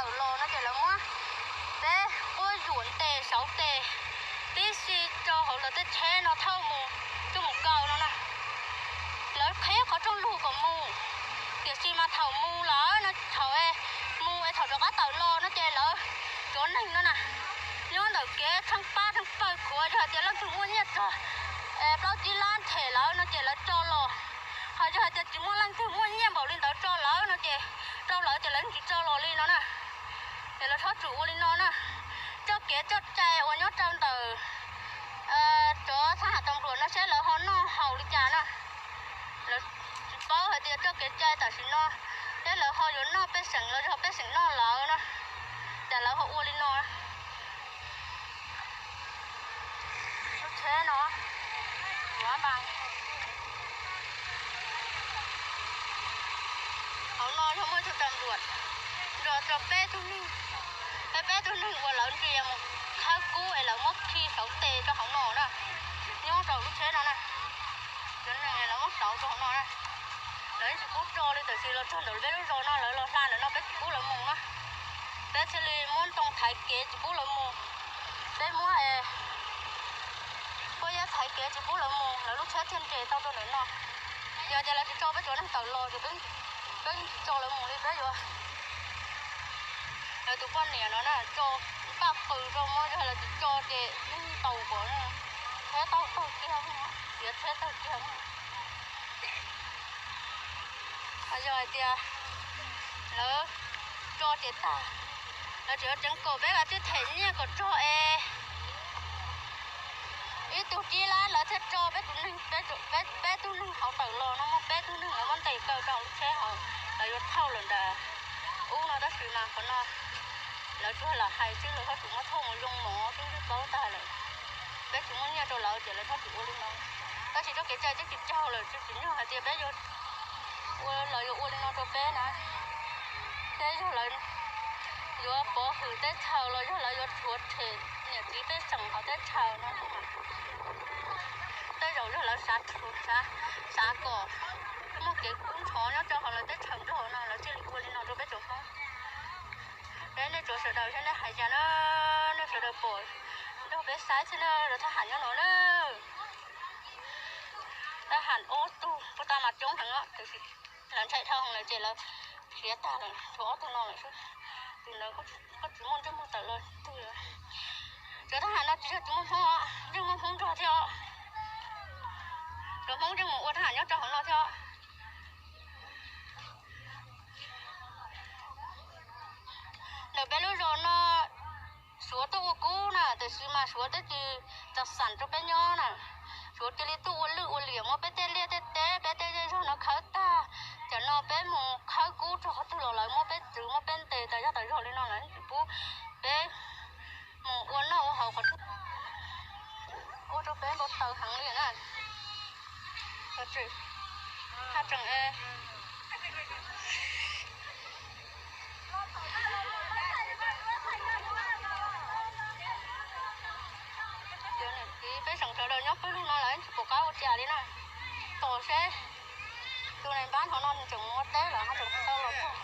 tawm los no ces lawv muab peb quab yuam ntes sauv tes tib si rau hauv lawv tej tsheb no thauj mus coj mus kaw no na. Lawv qhib qhov rooj lug kom mus, tiam sis mas thaum mus lawm no, thaum mus es thaum rov qab tawm los no ces lawv, cov neeg no na, nyob ntawm kev tsheej pab tsheej pawg khuav, yog hais tias leej twg muaj nyiaj txog plaub tsib lab them lawv no ces lawv tso los. Ho yog hais tias tsis muaj leej twg muaj nyiaj npaum li ntawd tso lawv no ces, rau lawv ces lawv tsis tso los li no na. Ces lawv txhob txwm ua li no na. Txoj kev txoj cai uas nyob rau ntawm cov thab ham tas npluam no seb lawv ho noj haus li cas na. Lawv tsis paub hais tias txoj kev cai tam sim no seb lawv ho yuav noj pej xeem los yog pej xeem noj lawv na, cas lawv ho ua li no. Lub tsheb no, hauv no yog muaj ib tug tas npluam nrog rau peb tug neeg, peb, peb tug neeg uas lawv ntsia mus khawb kub es lawv muab khi sauv tes rau hauv no na, nyob rau lub tsheb no na. Cov neeg lawv muab sauv rau hauv no na. Lawv tsis pub tso li, tam sim los txog ntawm peb lub zos no lawv los hla ntawm no peb tsis pub lawv mus na. Peb thiaj li muab ntoo thaiv kev tsis pub lawv mus. Peb muab pob zeb thaiv kev tsis pub lawv mus, lawv lub tsheb thiaj nres tau rau ntawm no. Yog tias lawv tsis tso peb cov neeg tawm los ces peb tsis tso lawv mus li, peb yuav, lawv tus poj niam no na tso npaj qws rau muab, yog lawv tsis tso ces yeej ntaus kom tsheb tau tawg kiag, txiav tsheb tawg kiag. Yog hais tias lawv tso ces tag, lawv tseem yuav tseev kom peb ua tib them nyiaj kom txog es ib tug tsib lab lawv thiaj tso peb tus neeg, peb tug neeg hauv tawm los no muaj peb tug neeg lawv muab ntes kaw rau hauv lub tsheb hauv, lawv yuav thauj lawm ntawm ub no tab sis mas qhov no lawv tsuas lam hais xwb, lawv txhob txwm muab thauj mus zoo mov xwb twb paub tag lawm. Peb tsis muaj nyiaj rau lawv ces lawv txhob txwm ua li no. Tab sis txoj kev cai twb tsis raug lawm, tsis tsim nyog hais tias peb yuav ua, lawv yuav ua li no rau peb na. Peb yog lawv yuav pov hwm teb chaws los yog lawv yuav rhuav tshem niam txiv pej xeem hauv teb chaws no. Tej zaum yog lawv xav, xav kom muaj kev kub ntxhov nyob rau hauv lawv teb chaws Nplog no lawv thiaj li ua li no rau peb cov Hmoob. Peb nej cov sawv daws thiab nej hais cas na, nej sawv daws pom nrog peb saib thiab na, lawv thab ham nyob no na. Thab ham ob tug puag ta mas coob heev os, tiam sis lawv ntshai dhau lawm ces lawv khiav tag lawm, tshuav ob tug no lawm xwb. Tus ntawd kuj tsis muaj ntsej muag tawm los twg. Cov thab ham no tsis yog tsis muaj Hmoob os, yeej muaj Hmoob nrog thiab os. Cov Hmoob yeej mus ua thab ham nyob rau hauv no thiab os. Ntawm peb lub zos no Suav tuaj ua kub na, tiam sis mas Suav twb tsis tau xam rau peb nyob na. Suav cia li tuaj ua lwj ua liam muab peb tej liaj tej teb, peb tej zej zog no khawb tag. Tam no peb mus khawb kub rau qhov twg los lawv muab peb txwv muab peb ntes tas zog tas zog li no, lawv tsis pub peb mus ua noj ua haus qhov twg. Ua rau peb npau taws heev li na. Haj tseem e Cov niam txiv peb tseem sawv daws nyob pawg lug no lawv tsis pom qab ua cas li na. Tos seb tus nais npab hauv no nws tseem mus ua teb lawm ho tseem tau los txog.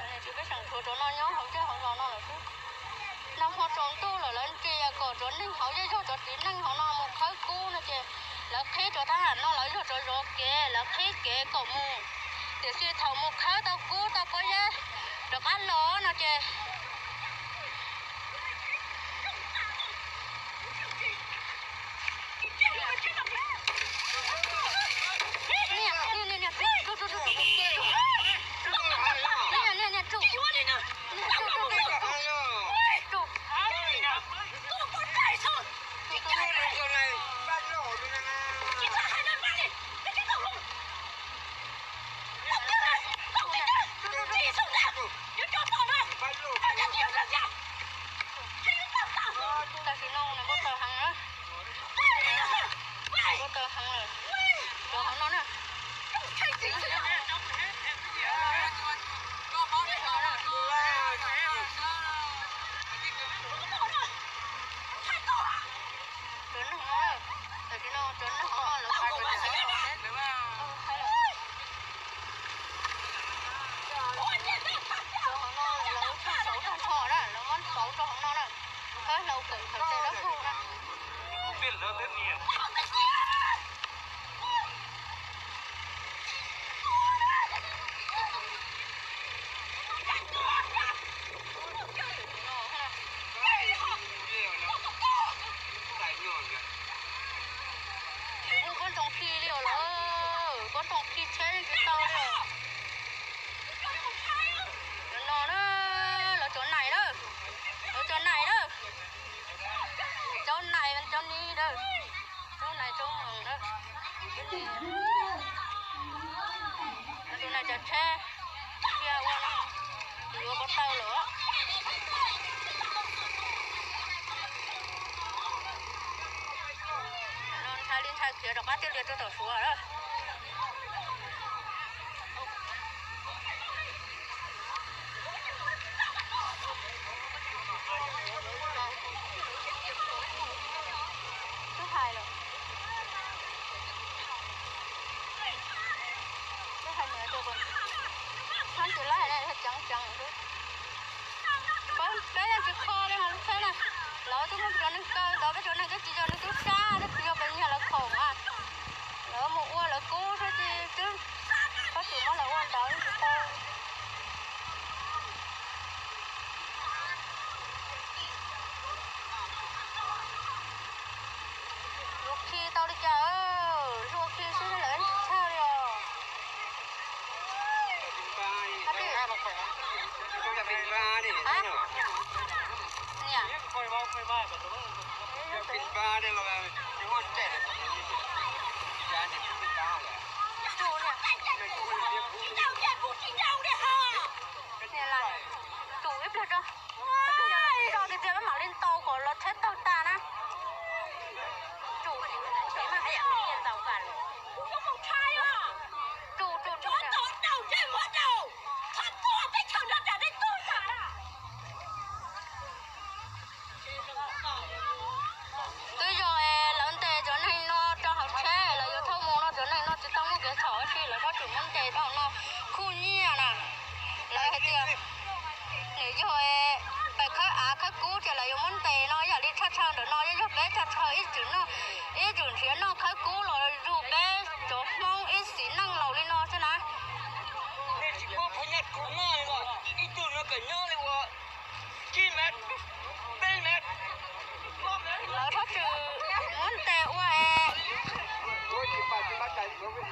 Niam txiv peb tseem tshuav cov no nyob hauv zej hauv zos no lawm xwb. Nag hmo tsaus ntuj lawm lawv ntsia kom cov neeg hauv zej zog cov txiv neej hauv no mus khawb kub no ces lawv qhib cov thab ham no lawv yog cov zov kev lawv qhib kev kom mus. Tiam sis thaum mus khawb tau kub tau pob zeb rov qab los no ces Tsheb, cia ua no, yuav ko taw lawm. No ntshai li ntshai khiav rov qab tiaj lias rau tom Suav lawm. Twb hais lawm. Twb hais nws tus, hab tsis laib, ceev ceev xwb. Peb yeej tsis kho li hos lub tsheb na. Lawv twb muab peb cov neeg kaw ntawd, peb cov neeg twb tsis yog neeg tub sab, twb tsis yog pes nyiag lawv khoom mas. Lawv mus ua lawv kub xwb ces twb, pab tsis muab lawv ua ntawd tsis tau. Ua khi tau li cas, hlua khi xwb lawv tsis tshaj li os. Niam, tsum niam, tsum ib pliag tso. Tso tiag tiag peb mam li ntaus kom los tsheb tawg tas na. Tsum, tsum, tsum. Twb yog lawv ntes cov neeg no rau hauv tsheb, lawv yuav thauj mus no, cov neeg no tsis tau muaj kev txhaum ua si, lawv txhob txwm muab ntes rau hauv no, khuj nyiaj na. Lawv hais tias nws yog pais khawb av khawb kub ces